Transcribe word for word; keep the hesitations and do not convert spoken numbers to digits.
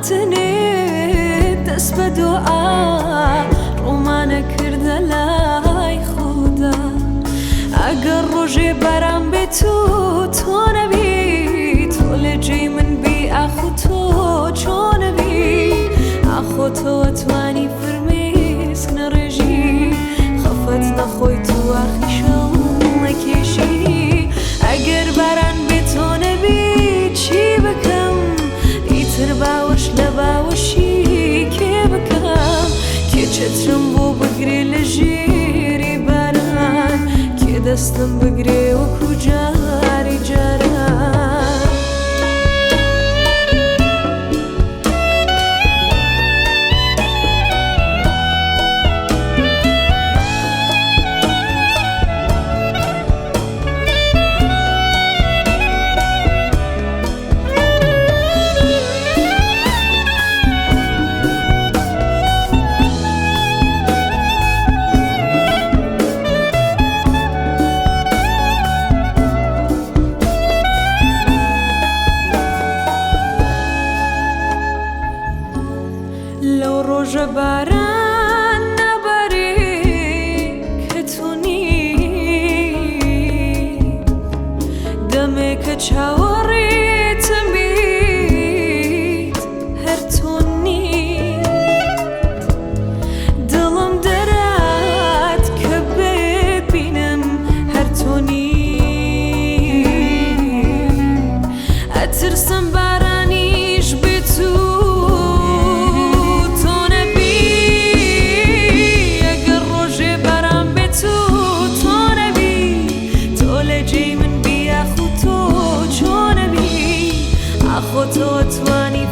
Tenê dest be dua, ro me nekirde lay Xuda. Eger rojê baran bê tu to nebî, to lê cey min bî, axo to ço nebî? Axo to etwanî firmêsk nerêjî, xefet nexoy tu axîşan nekêşî. Eger baran bê to nebî, çi bikim? Îtir baweş le baweşî kê bikim? Kê çetrim bo bigirê li jêrî baran? Kê destim bigirê wekû carî caran? Lew roje baran nabarê, ketunî demê ke çawarê temît her tonî. Dilim derat ke bibînim her tonî. Etirsim baranî ji bê tu to nebî. Eger rojê baran bê tu to nebî, to lê cey min bî, axo to ço nebî? Axo to etwanî